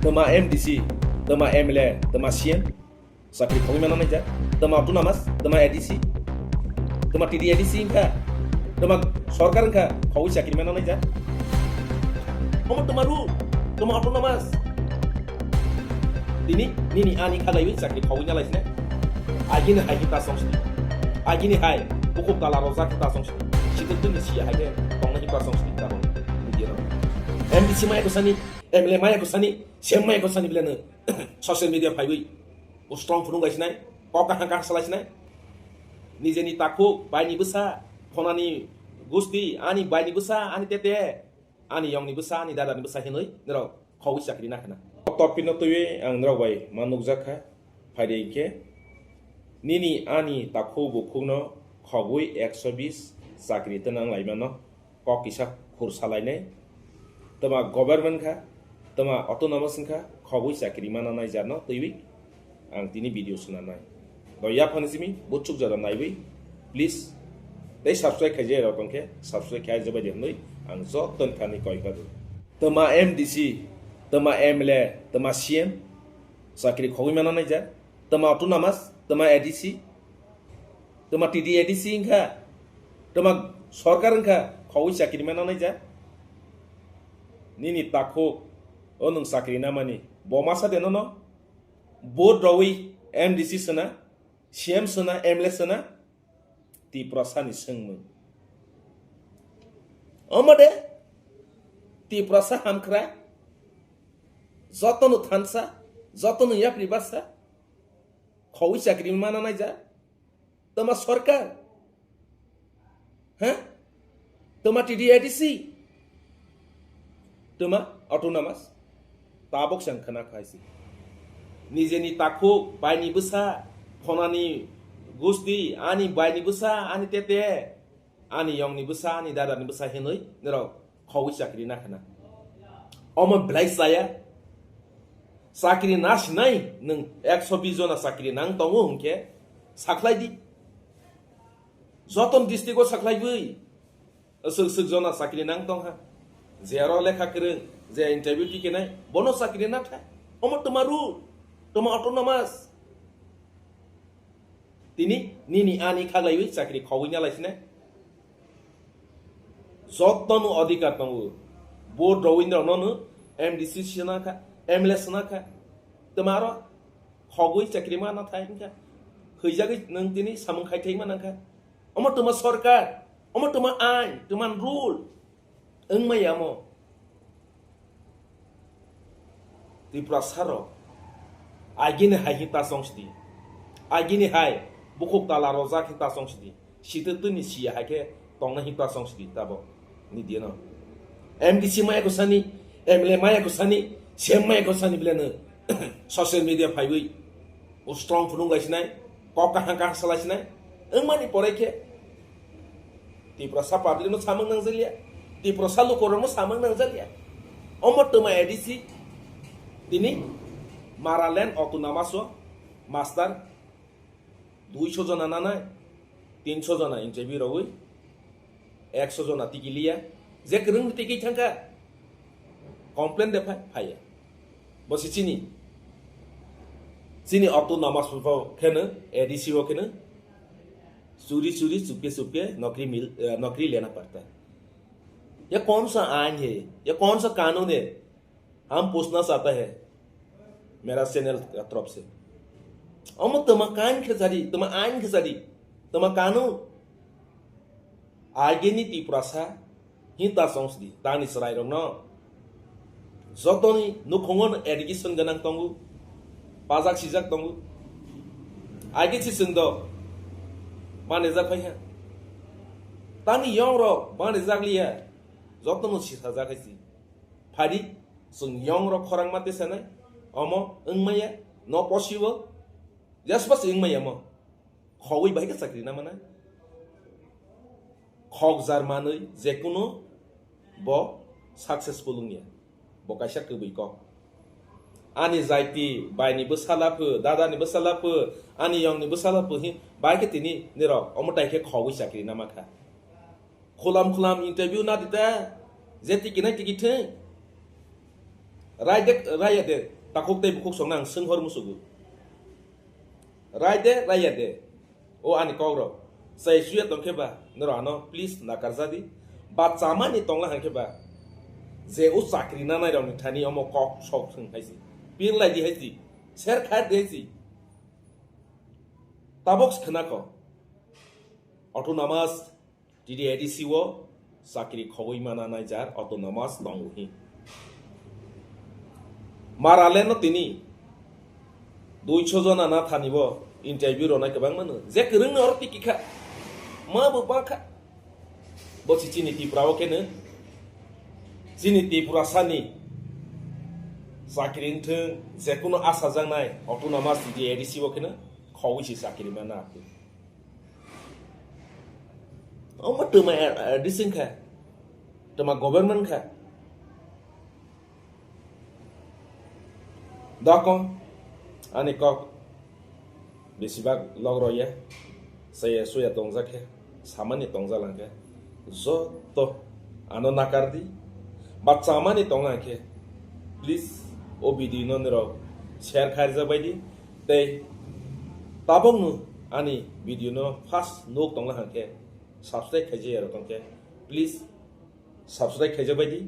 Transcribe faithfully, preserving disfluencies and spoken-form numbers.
Tama M D C, tama M L A, tama C M, sakri khogwi mano naija, tama autonomous, tama A D C, tama T D A D C wngkha, tama sorkar wngkha, khogwi sakri mano naija. Omo tama rule, tama autonomous. Tini, nini ani khalaiwi sakri khogwi nalai sine. Agini hai kita song sini. Agini hai, bukhuk tala rojak kita song sini. Situ tu ni siya hai ke, tongna kita song sini, tamo. Media no. M D C maya kusani, M L A maya kusani, C M maya kusani bilano. Social media phaiwi. O strong phunuk gaisinai, kok kahang kahang salaisinai. Nijeni takhuk, baini bwsa, khonani gusti, ani baini bwsa, ani tete, ani yongni bwsa, ani dadani bwsa hinwi, norok khogwi chakri nakhana. Topino twiwi ang norok bai ma nukjak kha, phaidi hinkhe, nini ani takhuk bukhukno khogwi ekso bis chakri twnang laimano. Kok kisa khur salainai, tama government kha, tama autonomous wngkha, khogwi chakri mana nai jarno twiwi ang tini video swnamnai. Bo yaphang simi buchuk jora naiwi, please, tei subscribe khaijak rok tongkhe subscribe khai jabai de hwnwi ang joto thani koi kha. Tama M D C, tama M L A, tama C M, chakri khogwi mana nai jar, tama autonomous, tama A D C, tama T D A D C wngkha, tama sorkar wngkha, khogwi chakri mana nai ja. Nini takhuk, o nwng chakri namani, bo masa de nono, vote rogwi M D C sona, C M sona, M L A sona, Tiprasani swngmung. Omo de, Tiprasa hamkra, jotono thansa, jotono yapri basa, khogwi chakri mana nai ja. Tama sorkar? Ha? Tama T D A D C? Tama autonomous? Tabok sang khana khaisi. Nijeni takhuk, baini bwsa, khonani gusti, ani baini bwsa, ani tete, ani yongni bwsa, ani dadani bwsa hinwi norok khogwi chakri nakhana. Omo belai chaya. Chakri nasinai nwng ekso bis jona chakri nang tongo hwnkhe sakhlai di. Joton district o sakhlaiwi swk swk jona chakri nang tongha. Je aro lekha kwrwng, je interview tikenai, bono chakri nathai. Omo tama rule, tama autonomous. Tini nini ani khaglaiwi chakri khogwi nalai sine. Jotono adhikar tongo. Vote rowinrokno no M D C swnakha, M L A swnakha. Tama aro khogwi chakri ma nathai wngkha. Hwijagwi nwng tini samung khai thai ma nangkha. Omo tama sorkar, omo tama ain, tama rule. Wngmaya mo. Tiprasa rok. Agini hai hita song sidi. Agini hai bukhuk tala rojak hita song sidi. Sitwtwni siya hai khe tongna hita song sidi tabo. Ni dieno. M D C maya kusani, M L A maya kusani, C M maya kusani bilano social media phaiwi. O strong phunung gaisinai, kok kahang kahang salaisinai. Wngmani pore khe Tiprasa public no samung nangjakya, Tiprasa lukorok no samung nangjakya. Omo tama A D C tini Maraland autonomous o master duiso jona nanai, tinso jona interview rogwi, ekso jona tikiliya, je kwrwng tikwi thangkha, complain de phai, phaiya. Bo se chini, chini autonomous bo kheno, A D C bo kheno, churi churi, chupke chupke, nokri mil, eh, nokri lena padta. Ye kaun sa ain hai, ye kaun sa kanun hai? हम पूछना चाहता है मेरा चैनल का तरफ से। Omo tama kain khesari, tama ain khesari, tama kanu. Agini Tiprasa hinta songsdi, tani srai rokno. Jotoni nukhungon education ganang tongu, pajak sijak tongu. Agi si sengdo, mane jak phai ha. Tani yong rok, mane jak liya, jotono sisajak hai si. Phadi, chwng yong rok khorang ma tesanai, omo wngmaya, no possible, just pas wngmaya mo. Khogwi bai khe chakri na mana. Khok jar manwi jekunu bo successful wngya. Bo kaisa kwbwi kok. Ani jaiti, baini bwsala phu, dadani bwsala phu, ani yongni bwsala phu hi, bai khe tini nirok omo tai khe khogwi chakri na ma kha. Khulam khulam interview na dita, je tiki nai tiki thung. Rai de, rai ya de, takhuk tei bukhuk songno ang swnghor musugo. Rai de, rai ya de. O ani kok rok. Chai suya tongkhe ba, norok ano please nakarjadi. Ba chamani tongla hangkhe ba. Je o chakri nanai rokni thani omo kok sok thwng hai si. Pirlai di hai si. Ser khai di hai si. Tabok khna kho. Autonomous T D A D C o chakri khogwi mana nai jar autonomous tongo hi. Marale no tini duiso jona na thani bo interview rwnai kwbang mano. Je kwrwng no oro tiki kha. Ma bo ba kha. Bo si chini Tripura o khe no. Chini Tripura sani chakri wngthwng je kuno asa jaknai autonomous T D A D C o khe no khogwi si chakri mana. Omo twma, eh, eh, dising kha. Twma government kha. Dako, ani kok. Besibak log roya. Saya suya tongjak khe. Samani tongjak lang khe. Joto ano nakar di. Ba chamani tong lang khe. Please, o video no nirok share khairjak bai di. Tei tabok no ani video no first nuk tong lang khe. Subscribe khaijak ya rok tong khe. Please, subscribe khaijak bai di.